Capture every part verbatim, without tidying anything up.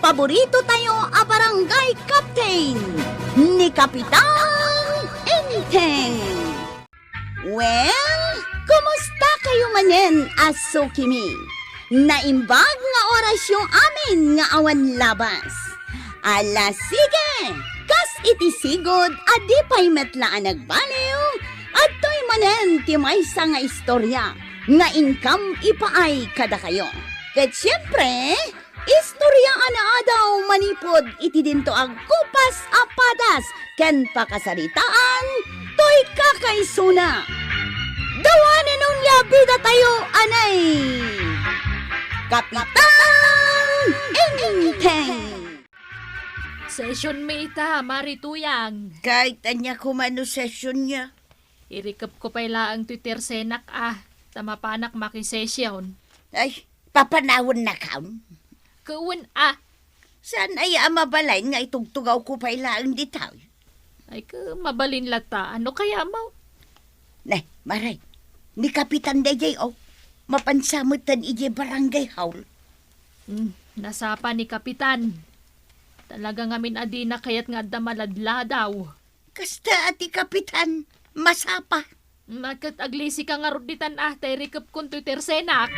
paborito tayo a barangay captain, ni Kapitan Enteng. Well, kumusta kayo manen a sukimi? Naimbag nga orasyo amin nga awan labas. Ala, sige! Kas iti sigud a di pay met la a nagbaliw, adtoy manen ti maysa nga istorya nga inkam ipaay kadakayo. Ket siempre, istorya a naadaw manipud iti dinto agkupas a padas ken pakasaritaan toy kakaisuna. Dawanen onia bidatayo anay Kapitan Enteng. Session mi ita, Mari Tuyang. Kay ania koma no session niya? Irikepko pay laeng toy tersenak a, ta mapanak makisession. Ay, papanawennakon? Ket wen a. Saan aya a mabalin nga itugtugawko pay laeng ditoy? Ay, ket mabalin latta. Ano kaya mo? Ne, Mari, ni Kapitan daydiay, oh. Mapansa metten idiay barangay hall. Hmm, nasapa ni Kapitan. Talaga ngamin a dina kayat nga adda maladladaw. Kasta a ti Kapitan, masapa. Ket aglisika ngarud ditan a, ta irikepkon toy tersenak.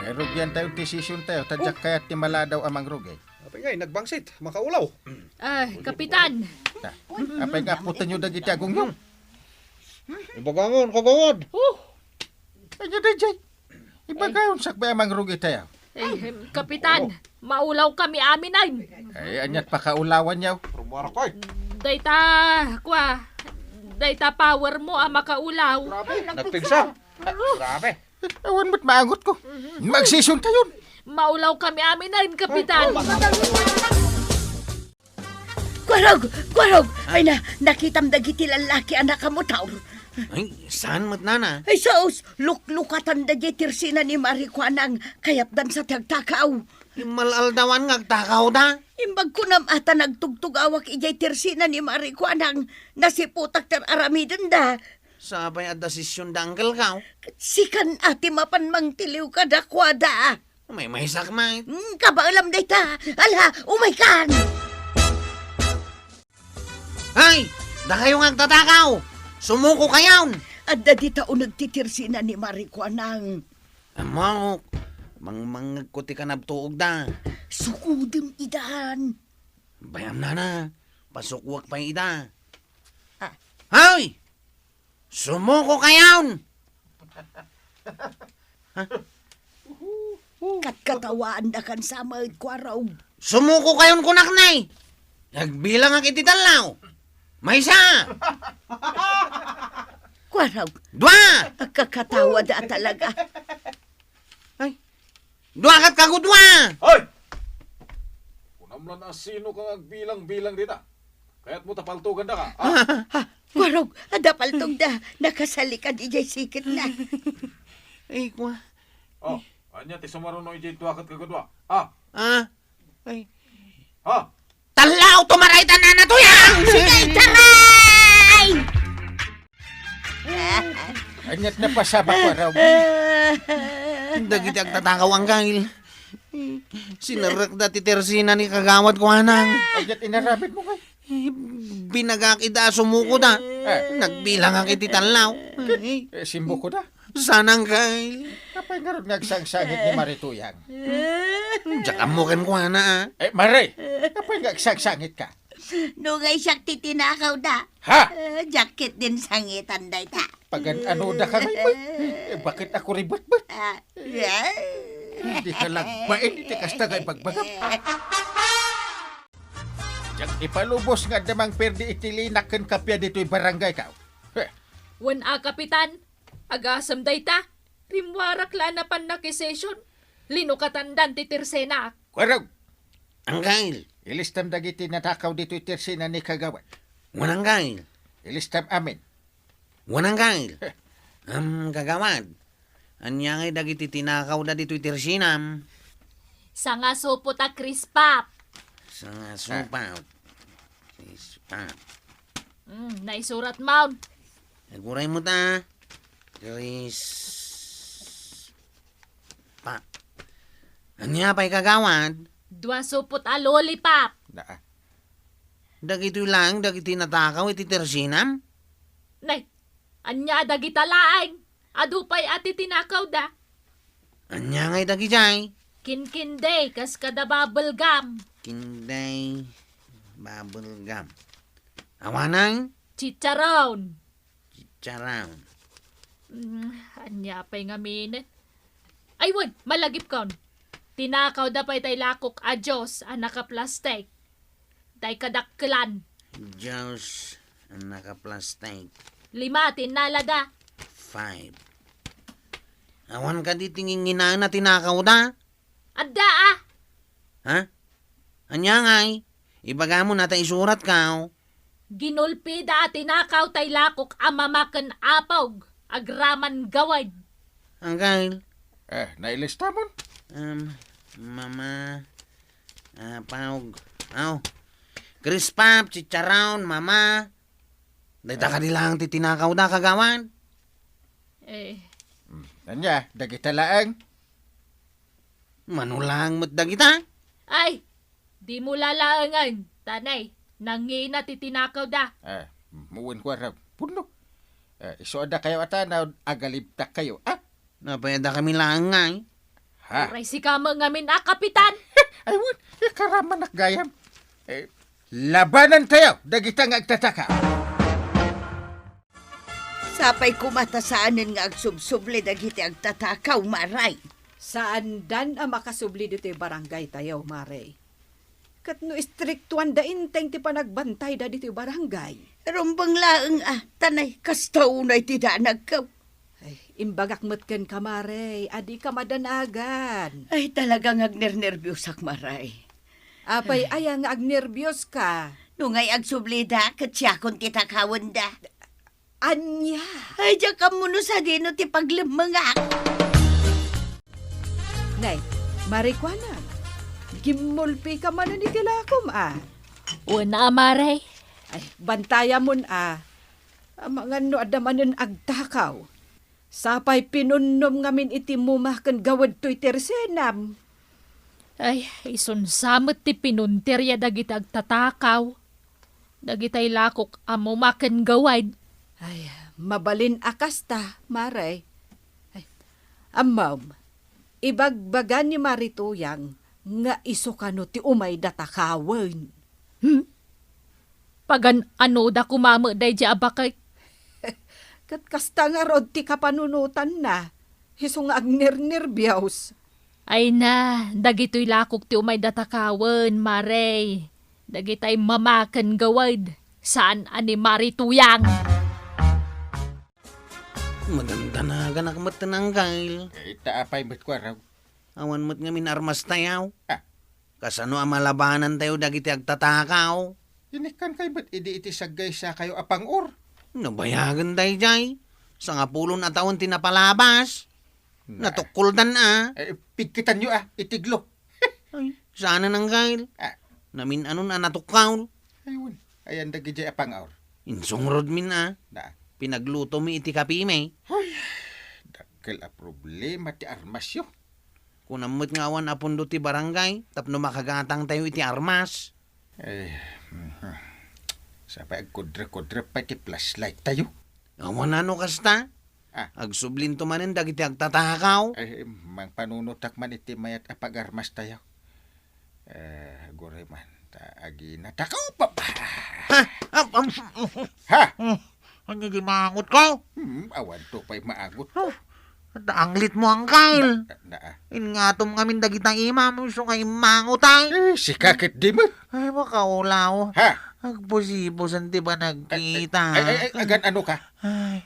Eh, rugian tayo ti session tayo, ta diak kayat ti maladaw a mangrugi. Apay ngay, nagbangsit, makaulaw. Ah, Kapitan. Na, apay nga aputanyo dagiti agongyo? Ibagangon, kagawad. Oh, Ania daydiay? Ibagayon sakbay a mangrugi tayo. Eh, Kapitan, maulaw kami amin ay. Eh, aniat pakaulawan niyo? Rumara ko eh. Dayta, kwa, dayta power mo a makaulaw. Grabe, nagpigsa. Grabe. Awan met maangot ko. Magsession tayo. Maulaw kami amin ay, Kapitan. Kuarog! Kuarog! Ay na, nakitam dagiti lallaki a nakamotor. Ay, saan met nana? Ay, sus! Luklukatan da diay tersina ni Mari Kuanang, kayatdan sa ti agtakaw. Mal-aldawan nga agtakaw da? Imbag kunam a ta nagtugtugawak idiay tersina ni Mari Kuanang, nasiputak ti aramiden da. Sapay adda session da, uncle kaw? Sikan a ti mapan mangtiliw kadakuada. Maymaysak met. Mm, kabaelam dayta. Ala, umaykan! Ay! Dakayo nga agtatakaw! Sumuko kayon! Adda dita uneg ti tersina ni Mari Kuanang. Ammok, mangmangngegko ti kanabtuogda. Sukodem idan. Bayam nana, pasukoak pay ida. Ah. Ay! Sumuko kayon! Katkatawaandakan sa met, Kuarog. Sumuko kayon kunak, nay! Nagbilangak iti tallaw. Maysa! Kuarog. Dua! Agkakatawa da talaga. Ay, dua ket kagudua! Hoy! Kunam lan a sino kang agbilang-bilang dita. Kayatmo ta paltogandaka, ah? Ah, ah, Kuarog, adda paltogda. Nakasalikan idiay siketna. Ay, kwa. Oh, ania ti sumaruno idiay dua ket kagudua? Ah. Ah. Ay. Ha? Tallaw, tumaray ta, nana Tuyang! Sige, taray! Aniat napasabak, Kuarog? Dagiti agtatakaw, uncle. Sinerrekda ti tersina ni Kagawad Kuanang. Aniat inaramidmo, kay? Binagak ida a sumukoda. Eh. Nagbilangak iti tallaw. Eh, simbukoda? Saan, uncle? Apay ngarud nga agsangsangit ni Mari Tuyang? Diak ammo kenkuana, ah. Eh, Mari, apay nga agsangsangitka? No nga siak ti tinakawda. Ha? Eh, diak ketdin sangitan dayta. Pagan-anoda ka ngay, Mari? Eh, bakit ako ribatbat? Ah, yeah. Dika lagbain iti kasta nga ibagbagam. Diak ipalubos nga adda mangperdi iti linak ken kappia ditoy barangay, kaw. Heh. Wen a, Kapitan, agasem dayta. Rimmuarak la a napan nakisession. Linukatandan ti tersenak. Kuarog! Uncle! Ilistam dagiti natakaw ditoy tersina ni Kagawad. Wen, uncle! Ilistam amin. Wen, uncle! Heh. Am, Kagawad, ania ngay dagiti tinakawda ditoy tersinam? Sangasupot a Crisp Pop. Sangasupot. Crisp Pop. Hmm, naisurat mo. Aguray mo ta. Crisp Pop. Ania pay, Kagawad? Dua supot a lollipop. Na, ah. Dagitoy laeng dagiti natakaw iti tersinam? Nay, ania dagita laeng? Adu pay a titinakawda. Ania ngay dagijay? Kinkinday, kas kada bubble gum. Kinday, bubble gum. Awanan? Chicharon. Chicharon. Mm, ania pay ngamin? Ay, wen, malagipkon. Tinakawda pay tay lakok a juice a nakaplastik. Tay kadakkelan. Juice a nakaplastik. Lima ti innalada. Five. Awan kadi ti nginginaen a tinakawda? Adda, ah. Ha? Ania ngay? Ibagam no ta isuratko. Ginulpida a tinakaw tay lakok a mama ken apog, agraman gawad. Angkel. Eh, nailistamon? Um, mama, apog. Aw. Crisp Pop, chicharon, mama. Dayta kadi laeng ti tinakawda, kagawad? Eh. Hmm, ania, dagita laeng? Mano laeng met dagita? Ay, dimo lalaengen, ta nay, nangina ti tinakawda. Eh, wen ko arap. Pudno. Eh, isu adda kayo a tanaw, agalibtak kayo, ah? Napay adda kami laeng ngay. Ha? Uray sika met ngamin a kapitan. Ay, wen, ikaramanak gayam. Eh, labanan tayo, dagita nga agtataka. Sapay koma ta saanen nga agsubsubli dagiti agtatakaw, Mare. Saandan a makasubli ditoy barangay tayo, Mare. Ket no istriktuanda inteng ti panagbantayda ditoy barangay. Rumbeng laeng a, ta nay, kasta unay ti danagko. Ay, imbagak met kenka, Mare, a dika madanagan. Ay, talaga nga agnernerbiosak, Mare. Apay, ay, aya nga agnerbioska? No ngay agsublida, ket siakon ti takawenda. Ania? Ay, diak ammo no sadino ti paglemmengak. Nay, Mare Kuana, gimmulpika manen iti lakom, a? Wen a, Mare. Ay, bantayamon, a. Amangan no adda manen agtakaw. Sapay pinunnom ngamin iti muma ken gawed toy tersenam. Ay, isunsa met ti pinunterya dagiti agtatakaw. Dagitay lakok a muma ken gawad. Ay, mabalin a kasta, Mare. Ay, ammom, ibagbaga ni Mare Tuyang nga isu kano ti umayda takawen. Hmm? Pagan-anoda koma met daydiay a baket? Ket kasta ngarud ti kapanunotanna, isu nga agnernerbios. Ay na, dagitoy lakok ti umayda takawen, Mare. Dagitay mama ken gawad, saan a ni Mare Tuyang. Madandanaganak met ti nanggail. Eh, ita apay met kuarag? Awan met ngamin armas tayaw. Ah. Kasano a malabanan tayo dagiti agtatakaw? Inikkan kay met idi iti saggaysa kayo a pang-or. Nabayagen daydiay. Sangapulo a tawen ti napalabas. Na. Natukkoldan a. Eh, pigkitanyo a, itiglo. Ay, saan a nanggail. Ah. Namin-anon a natukkaw. Ay, wen. Ayan dagidiay a pang-or. Insungrod min a. Na. Pinagluto mi iti kapi mi. Hoy, dakkel a problema ti armasyo. Kunam met nga awan a pundo ti barangay tapno makagatang tayo iti armas. Eh, mhm. Sapay agkudre-kudre pay ti flashlight tayo. Awan a no kasta? Ah. Agsublinto manen dagiti agtatakaw. Eh, mangpanunotak man iti mayat a pagarmas tayo. Eh, gure man, ta aginatakaw pa ba? Ha? Am, am, Ha? Hmm, ania di maangotko? Hmm, awan to pay maangotko. Oh, adaanglitmo, Angkel. Na, na, ah. Ingatom ngamin dagita imam, isu nga immangot ay. Eh, sika ket di met. Ay, makaulaw. Ha? Agpusipusan ti panagkita. Ay, ay, ay, agan-ano ka? Ay,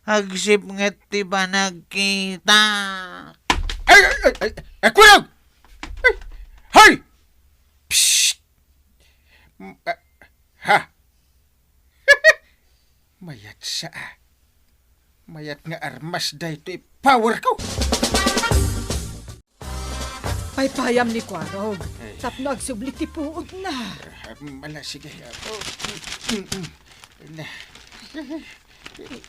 agsipnget ti panagkita. Ay, ay, ay, ay, ay, kulog! Ay, hoy! Psst! M-, ah, ha? Mayat sa, ah. Mayat nga armas daytoy power ko. Paypayam ni Kuarog, eh, tapno agsubli ti puodna. Ah, mala, sige. Ah, oh, mm, mm, mm. Na.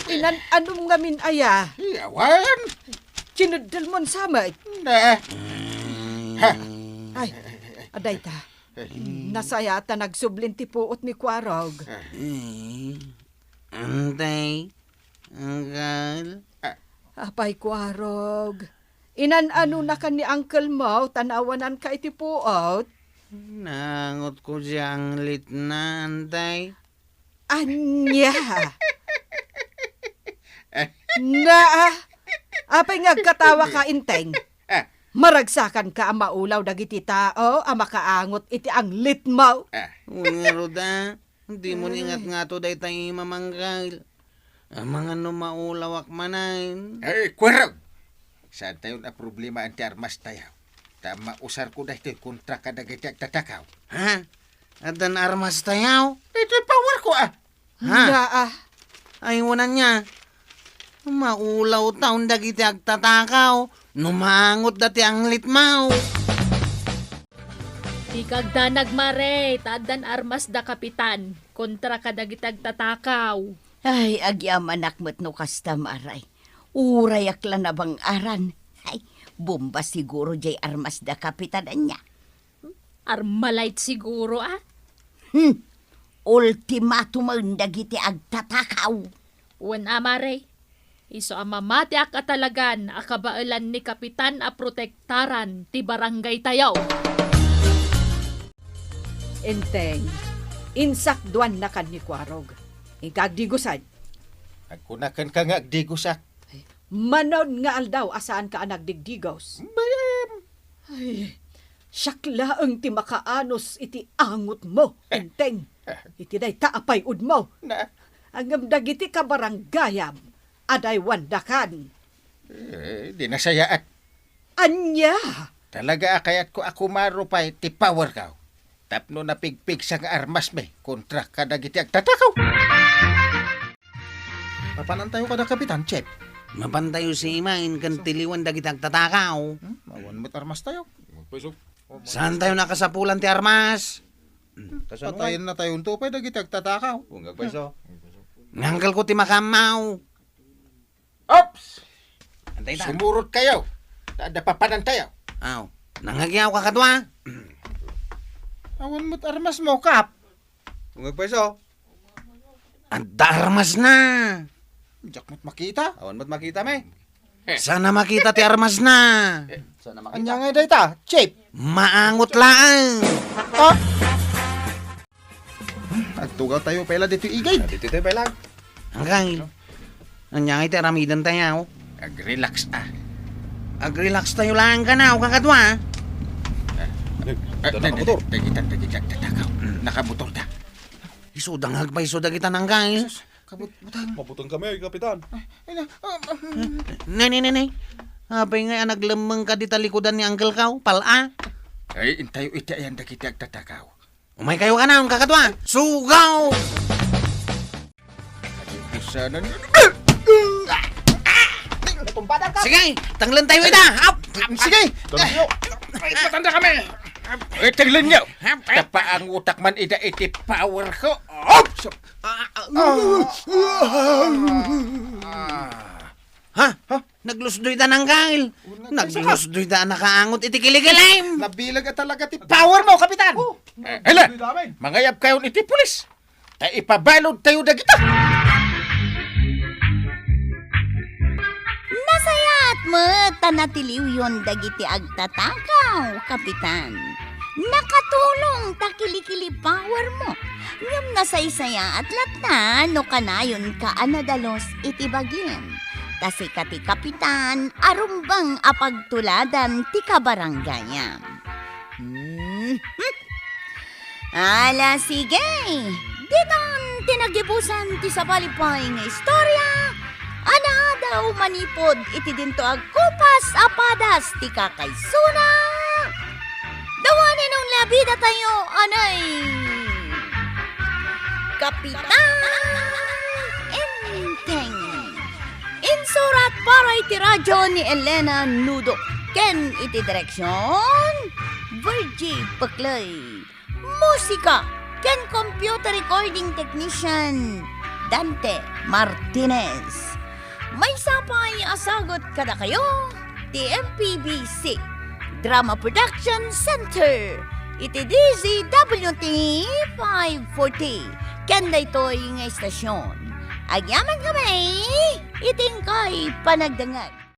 Inan-anom ngamin aya? Yawan. Kineddelmon sa met. Na. Ha? Ay. Adayta. Eh. Nasayaat ta nagsublin ti puot ni Kuarog. Eh. Eh, Antay, Anggal. Apay, Kuarog. Inan-anonakan ni uncle mo, ta naawananka iti puot? Naangotko diay anglitna, Antay. Ania? Na, apay nga agkatawa ka, Enteng? Ah. Maragsakanka a maulaw dagiti tao a makaangot iti anglitmo. Ah. Wen ngarud a, dimo ni ingatngato dayta imam, Anggal. Amangan no maulawak manen. Eh, Kuarog! Saantayon a problema ti armastayo. Ta mausarko daytoy kontra kadagiti agtatakaw. Ha? Addan armastayo? Daytoy powerko, ah. Ha? Daa. Ay, wen ania. Maulawtaon dagiti agtatakaw no maangotda ti anglitmo. Dika agdanag, Mare, ta addan armasda, Kapitan, kontra kadagiti agtatakaw. Ay, agyamanak met no kasta, Mare. Urayak la nabang-aran. Ay, bomba siguro diay armasda, Kapitan, ania? Armalite siguro, a? Hmm. Ultimatumen dagiti agtatakaw. Wen a, Mare. Isu a mamatiak a talagan a kabaelan ni Kapitan a protektaran ti barangaytayo. Enteng, insakduannakan ni Kuarog. Inka agdigusan. Agkunakanka nga agdigusak. Manaon nga aldaw a saanka a nagdigdigos. Bayam. Ay, siak laeng ti makaanus iti angotmo, Enteng. Iti dayta a pay-udmo. Na? Ngem dagiti kabaranggayam, adaywandakan. Eh, di nasayaat. Ania? Talaga a kayatko a kumaro pay ti powerko. Tapno napigpigsa nga armasmi kontra kadagiti agtatakaw. Mapanantayo kada Kapitan, Chief. Mapantayo simain ken tiliwen dagiti agtatakaw. Hmm? Awan met armastayo. Saantayo nakasapulan ti armas. Hmm, kasano nga? Patayen natayo unto pay dagiti agtatakaw. Ungag pay so. Nga angkelko ti makaammo. Ops! Antay ta. Sumurot kayo. Ta adda papanantayo. Aw, nangagyaw ka kadua? Awan met armasmo, Kap. Ungag pay so. Adda armasna. Diak met makita. Awan met makita, me. Eh. Saan a makita ti armasna? Eh. Saan a makita? Ania nga dayta, Chief? Maangot laeng. Ah? Agtugawtayo pay la ditoy igid. Ditoy pay la. Angkay. Ania nga iti aramidentayo? Ag-relax, a. Ag-relaxtayo laeng kano, kakadua, a. Dagita, dagita, dagita, dagita. Nakamotorda. Isuda nga agpayso dagita, angkay. Sus, kabutbutang. Mabutang kami, Kapitan. Ay, na, ah, ah, Ne, ne, ne, ne. Apay nga a naglemmengka dita likudan ni Uncle Kaw? Pal-a? Ay, intayo iti ayan dagiti agtatakaw. Umaykayo kano, kakadua. Sugaw! Sana ni- Natumbadan ka! Sige, tanglentayo ita. Ap! Sige! Ay, patanda kami! Ay, tanglen niyo! Tapaang utak man ida iti power ko! Op! Ah, ah, Ha? Ha? Naglusdoy ta, Angkay. Naglusdoy ta a nakaangot iti kilikilim. Nabileg a talaga ti power mo, Kapitan. Oh, Eh, hala! Mangayab kayon iti pulis. Ta ipabalud tayo dagita. Nasayaat met ta natiliwyon dagiti agtatakaw, Kapitan. Nakatulong ta kilikili power mo. Ngem nasaysayaat latta no kanayonka a nadalus iti bagim. Ta sika ti kapitan a rumbeng a pagtuladan ti kabaranggayam. Hmm. Ala, sige. Ditan ti nagibusan ti sabali pay nga istorya a naadaw manipud iti dinto agkupas a padas ti kakaysona. Dawanen nga abidatayo, anay, Kapitan Enteng. Insurat para iti radio ni Elena Nudo ken iti direksion, Virgie Peclay. Musika ken computer recording technician, Dante Martinez. Maysa pay a sagut kadakayo ti M P B C Drama Production Center iti D Z W T five forty ken daytoy nga istasyon. Agyaman kami iti inkay panagdengngeg.